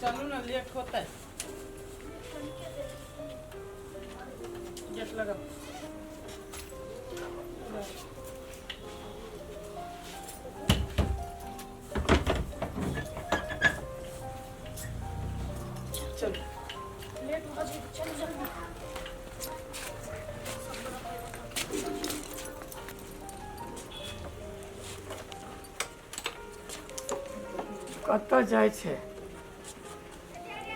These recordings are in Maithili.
चलू ना, लेट होता है। गेट लगाओ। चल। लेट हो जाए, चलो जल्दी। कतऽ जाइ छै?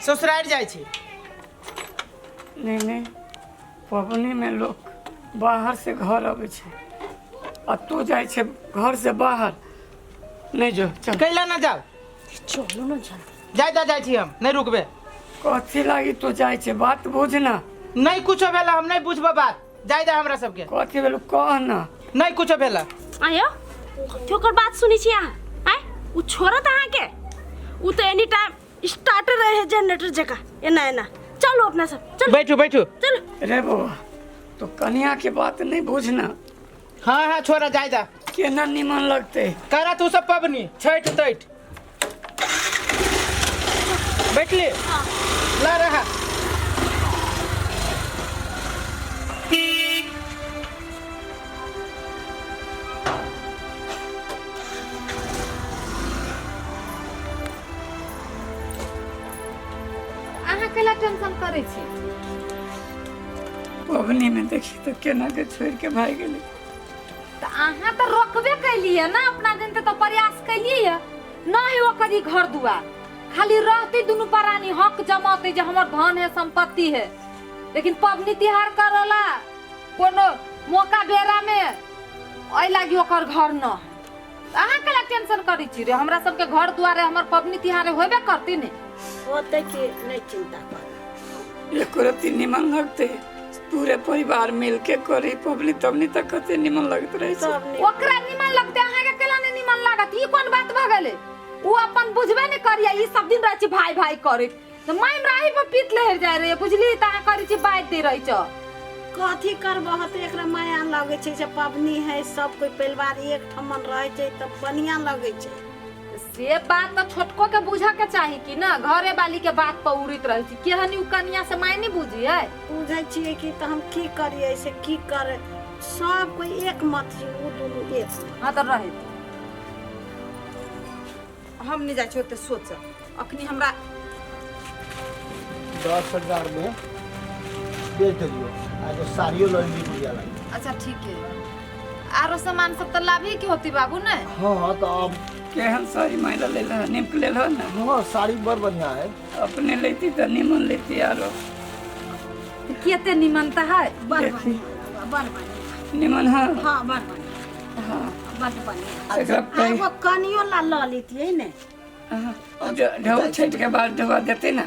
ससुरारि जाइ छी। नहि नहि, पबनीमे लोक बाहरसँ घर अबै छै आ तू जाइ छै घरसँ बाहर। नहि जो, चल। कैला ना जाओ? चलू ना जल्दी। जाय दा, जाइ छी हम, नहि रुकबे। कथी लागी तू जाइ छै? बात बुझ ना। नहि कुछो भेला, हम नहि बुझबो बात। जाय दा हमरा सबके। कथी भेल, कह ना। नहि कुछो भेला। आयो, कथी ओकर बात सुनै छी अहाँ? आँय, ओ छोड़त अहाँके? ओ तऽ एनी टाइम स्टार्टर रहे जनरेटर जकाँ, एना एना। चलू अपना सब, चलू। बैठू बैठू। चलू। रे बौआ, तो कनिया के बात नहीं बुझना। हाँ हाँ, छोड़ा, जाय दा। केना निमन लगते? करा तू सब पबनी छठि तैठ। बैठली ला रहा। अहाँ कैला टेंशन करै छी? पबनी में देखी तो केना के छोड़ के भाग गेलै। तऽ अहाँ तऽ रोकबे कैलियै ना, अपना जनते तऽ प्रयास कैलियै नहि। ओकर ई घर दुआर खाली रहते, दुनू प्राणी हक जमाते जे हमर धन है, संपत्ति है, लेकिन पबनी तिहार करला कोनो मौका बेरा में एहि लागी ओकर घर न है। तऽ अहाँ कैला टेंशन करै छी रे? हमरा सबके घर दुआर है, हमर पबनी तिहार होबे करती ने। होतै कि नहि, चिन्ता कर। एको रत्ती निमन लगते? पूरे परिवार मिल के करी पबनी तबनी तऽ कते निमन लगैत रहै छै। सब नीक। ओकरा निमन लगते, अहाँके केला नहि निमन लागत? ई कोन बात भऽ गेलै? ओ अपन बुझबे नहि करिया। ई सब दिन रहै छी भाई भाई करैत, तऽ माय राही पर पीत लहरि जाइ रहै, बुझली? तऽ अहाँ करै छी, बाजि दै रहै छ। कथी करबह तऽ एकरा माया लगै छै जे पबनी है, सब कोइ परिवार एक ठमन रहै छै तऽ बढ़िआँ लगै छै। से बात तऽ छोटको के बुझऽ के चाही कि ना? घरे वाली के बात पर उड़ैत रहै छी। केहन उ कनिया से माय नहि बुझी है। बुझै छियै कि तऽ हम की करियै से की करे, सब कोइ एक मत छै, ओ दुनू एक मत। हाँ तऽ रहे, हम नहि जाइ छी ओते सोच अखनी हमरा। 10,000 में बेच देलियो आ एगो साड़ियो लऽ लेली गुड़िया लागी। अच्छा ठीक है, आरो सामान सब तऽ लाभी के होती बाबू ने? हाँ हाँ, तऽ अब केहन साड़ी महिला लेल है? निमक लेल है ना? हाँ, साड़ी बड़ बढ़िया है। अपने लेती तऽ निमन लेती आरो। केते निमन तऽ है। बड़ देखी। बढ़िआँ, बड़ बढ़िआँ। निमन है। हाँ, बड़ बढ़िआँ। हाँ। बड़ बढ़िआँ। एकरा आ पे एगो कनियो ला लऽ लेतियै ने। ढोआ छठि के बाद ढोआ देते ना,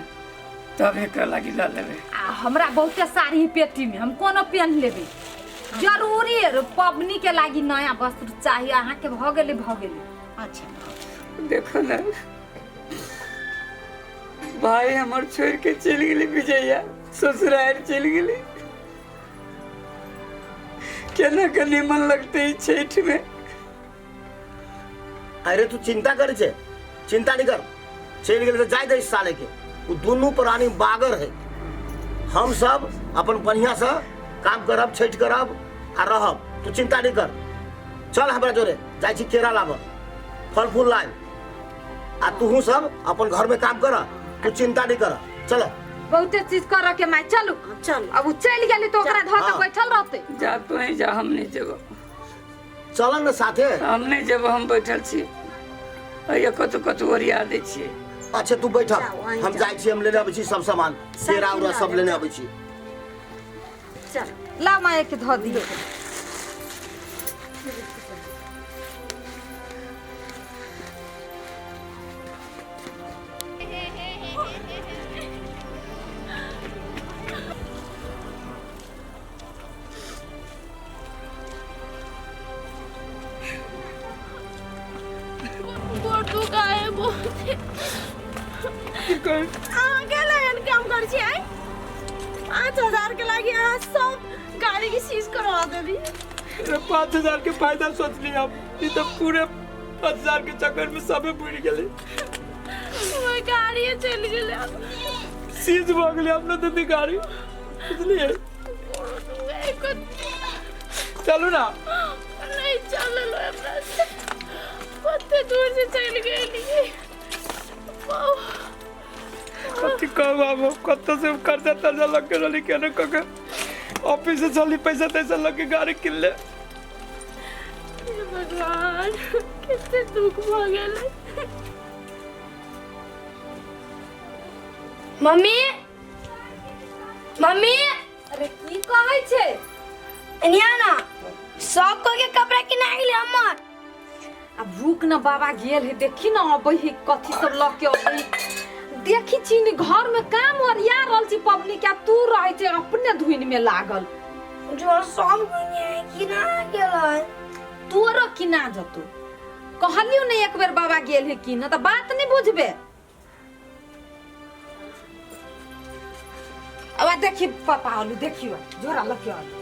तब एकरा लागी लऽ लेबै। आ हमरा बहुते साड़ी है पेटी में, हम कोनो पेन लेबै। जरूरी है पबनी के लागी नया वस्त्र चाहिए अहाँके। भऽ गेलै, भऽ गेलै। अच्छा। देखो ना भाई, हमर छोड़ के चलि गेली विजया, ससुराल चलि गेली। केना के निमन लगते ई छठि में? अरे तू चिंता करे छे? चिंता नहीं कर। चलि गेलै तऽ जाय दे साले के, ओ दुनू प्राणी बागर है। हम सब अपन बढ़िया से काम करब, छठि करब आ रहब। तू चिंता नहीं कर, चल हमरा जोरे, जाइ छी केरा लाबऽ, फल फूल लाब आ तूहू सब अपन घर में काम कर। तू चिंता नहीं कर, चल। बहुते चीज करऽ के माय, चलू। चल। अब उ चलि गेली तऽ ओकरा धऽ के बैठल रहतै। जा, तू ही जा, हम नहीं जेबो। चल न साथे। हम नहीं जेबो, हम बैठल छी, अइयो कतौ कतौ ओरिया दै छियै। अच्छा, तू बैठ। जाओ, अहीं हम जाओ। जाइ छी, हम लेने अबै छी सब सामान, केरा उरा सब लेने अबै छी। चल। ला माय के धऽ दियौ। गोड़ दुखाए बहुत। अहाँ के एहन काम करै छी आइ? 5,000 के लागी अहाँ सब गाड़ी के सीज करवा देली। 5,000 के फायदा सोचली हम, ई तऽ पूरे 5,000 के चक्कर में सबे बुड़ि गेलै। हमर गाड़िए चलि गेलै। सीज भऽ गेलै अपना दीदी गाड़ी, बुझलियै? चलू ना। नहीं चलल हमरा से, कते दूर से चलि गेलियै। कथी कहू आब, कतऽ से कर्जा तर्जा लग के रहली, केना कऽ के ऑफिस से चली पैसा तैसा लग के गाड़ी किन ले। हे भगवान, कते दुख भऽ गेलै। Mummy, mummy. अरे की कहै छै? एनिया ना, सब कोई के कपड़ा किना गेलै हमर। आब रुक न, बाबा गेल है, देखी न अबै है, कथी सब लऽ के अबै है। देखी छी ने घर में काम ओरिया रहल छी पबनी के, आ तू रहै छै अपने धुन में लागल। जो सब कोई किना गेलै। तोरो किना जतो, कहलियो ने एक बेर बाबा गेल है कि न, तऽ बात नहीं बुझबे। अब आ देखी पापा आलू देखियो झोरा लऽ के आलू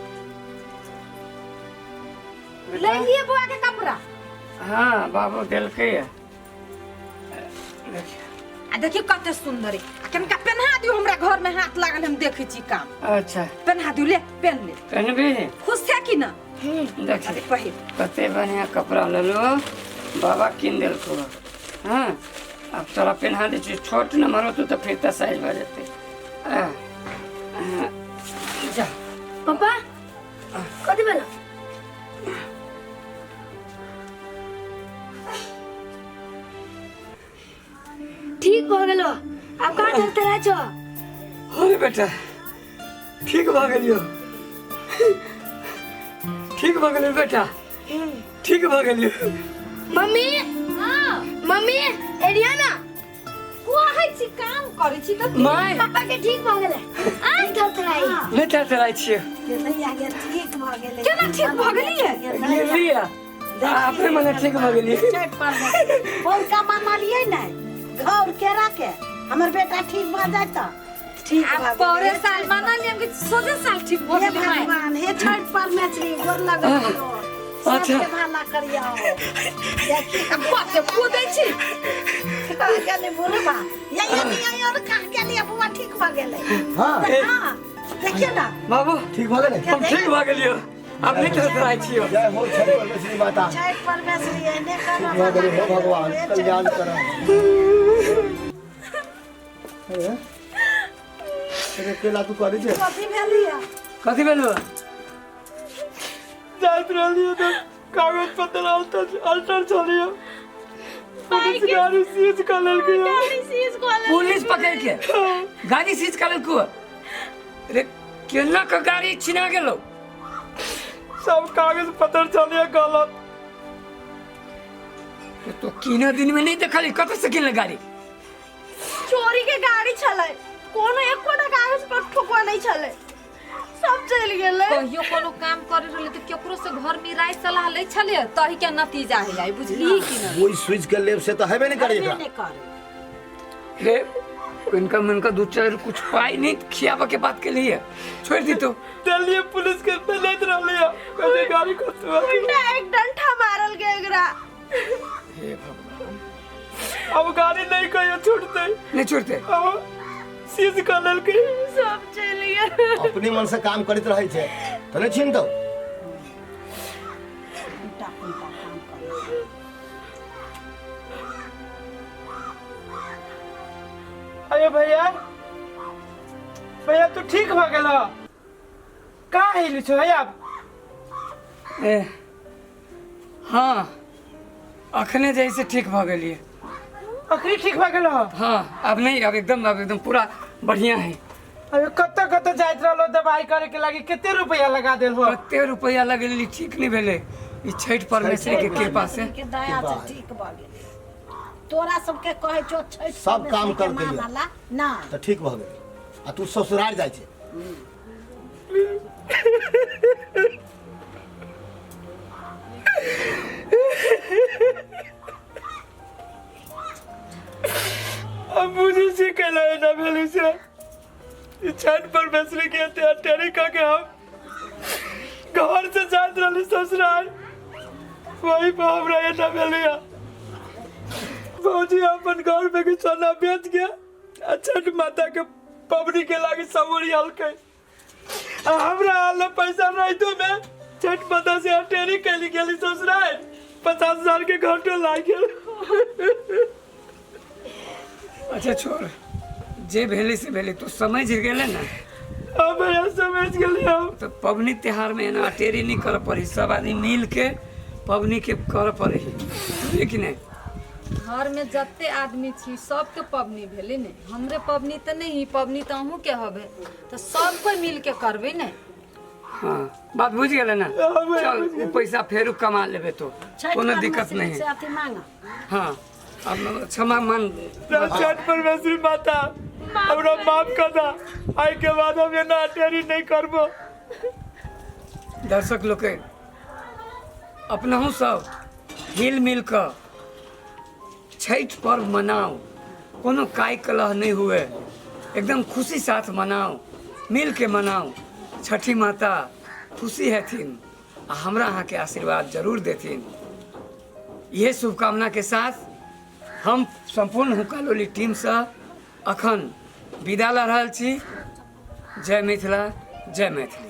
ले लिए बौआ के कपड़ा। हाँ बाबू देलकै है। देखियौ। आ देखियो कते सुंदर है, आ कनिका पेन्हा दियो, हमरा घर में हाथ लागल, हम देखै छी काम। अच्छा पेन्हा दियो, ले पेन ले। पेनबी? खुश छै कि ना? देखियौ। अरे पहिर। कते बढ़िया कपड़ा लेलो, बाबा कीन देलको। हाँ अब तोरा पेन्हा दै छी, छोट नम्बर होतौ तऽ फिर तऽ साइज भऽ जेतै। आ, आ, जा। पापा कथी भेलो? ठीक भऽ गेलो, आब कहाँ चलते रहै छौ? अरे बेटा ठीक भऽ गेलियो, ठीक भऽ गेलियो बेटा, ठीक भऽ गेलियो। मम्मी, मम्मी एरिया ना। कहै छी काम करै छी तऽ। माय, पापा के ठीक भऽ गेलै, नहीं थरथराई। नहि थरथराइ छियै। दैया गे, ठीक भऽ गेलै। केना ठीक भऽ गेलियै? गिरलियै आ अपने मने ठीक भऽ गेलियै। छठि पर्व पौरका मानलियै ने घर केरा के, हमर बेटा ठीक भऽ जाय तऽ ठीक आ भऽ गेलै। पौरे साल मानलियै कि सोझे साल ठीक भऽ हे गेलै माय। भगवान, हे छठि परमेश्वरी, गोर लगै छियौ। अच्छा। सबके भला करियौ। देखी आ कते कूदै छी। कहाँ गेलै बुढ़बा? ये ये ये ये और कहाँ गेलै बुआ? ठीक भऽ गेलै? हाँ। हाँ देखियौ ने। बाबू ठीक भऽ गेलै। हम ठीक भऽ गेलियो, आब नहि थरथराइ छियो। जय हो छठि परमेश्वरी माता। छठि परमेश्वरी एहने करब। भऽ गेलै। हे भगवान, कल्याण करह। अरे अरे, केला तू करै छै? कथी भेलियै? कथी भेलो? जाइत रहलियै तऽ कागज पत्र अल्टर अल्टर छलियै, पुलिस गाड़ी सीज कऽ लेलकै। गाड़ी सीज कऽ लेलकै। पुलिस पकड़ के गाड़ी सीज कर लेलको? रे केना के गाड़ी छिना गेलो? सब कागज पत्र छलियै गलत। तो किने दिन में नहीं देखली, कतऽ से किनले गाड़ी? चोरी के गाड़ी छलै, कोनो एकोटा कागज पर ठोकवा नहीं छलै, सब चलि गेलै। कहियो कोनो काम करे रहले तऽ केकरो से घर में राय सलाह लै छलियै, तही के नतीजा है आई, बुझली कि ना? ओहि स्विच के लेब से तऽ हेबे नहि करै एकरा। नहि करे। रे इनका मन का दू चार कुछ पाई नहीं खियाबे के बात के लिए छोड़ दी तो। चलिए पुलिस के लेत रहलियै, कहै गाड़ी कतौ। उल्टा एक डंठा मारल के एकरा। हे भगवान, अब गाड़ी नहीं कहियो छूटतै। नहीं छोड़ते। अब सीज कऽ लेलकै। सब चलि गेल। अपने मन से काम करैत रहै छै तऽ नहि छिनतौ। उल्टा पुल्टा काम करै छै। अरे भैया, भैया तू ठीक भऽ गेल? कहाँ हेली छौ भैया? ए हाँ, अखने जैसे ठीक भऽ गेलियै। अखनी ठीक भऽ गेल? हाँ अब नहीं, अब एकदम, अब एकदम पूरा बढ़िया है। अरे कतऽ कतऽ जाइत रहलो दवाई करे के लागी, कते रुपया लगा देल हो? कते रुपया लगेली, ठीक नहीं भेलै। ई छठि परमेश्वरी के कृपा से के दया से ठीक भऽ गेलै। तोरा सबके कहै छौ छठि सब काम परमेश्वरी के करतै। मानला ना तऽ ठीक भऽ गेलै आ तू ससुरार जाइ छै। हम बुझै छी कैला एना भेलै से। ई छठि परमेश्वरी के एते अटेरी कऽ के हम घर से जाइत रहली ससुराल, वही पर हमरा एना भेलै। भौजी अपन घर में के सोना बेच के आ छठ माता के पबनी के लागी सब ओरियालकै। आ हमरा हाल पैसा रहितो में छठ माता से अटेरी कैली गेली ससुराल, 50,000 के घंटो लाग गेल। अच्छा छोड़, जे भेलै से भेलै, तू समझ गेले ना? हाँ भैया, समझ गेली हम। तो पबनी त्योहार में एना अटेरी नहीं करे पड़ी, सब आदमी मिल के पबनी के करे पड़े, बुझलियै कि नहीं? घर में जते आदमी छी सबके पबनी भेलै ने, हमरे पबनी तऽ नहि ही, पबनी तऽ अहूँके हबे, तऽ सब कोइ मिल के करबै ने। हाँ, बात बुझ गेले ना? हाँ, भैया, चल, बुझ उ पैसा फेरू कमा लेबे तो छठि कोनो दिक्कत परमेश्वरी नहीं से है। अथी मांग। हाँ, अब क्षमा मान। छठ परमेश्वरी माता हमरा माफ कर दा, आइ के बाद हम एना अटेरी नहीं करबो। दर्शक लोग के अपनहु सब हिल मिल कऽ छठि पर्व मनाउ, कोनो काय कलह नहीं हुए, एकदम खुशी साथ मनाउ, मिल के मनाउ। छठी माता खुशी हेथिन आ हमरा अहाँके आशीर्वाद जरूर देथिन। इहे शुभकामना के साथ हम सम्पूर्ण हुक्का लोली टीमसँ अखन विदा लऽ रहल छी। जय मिथिला, जय मैथिली।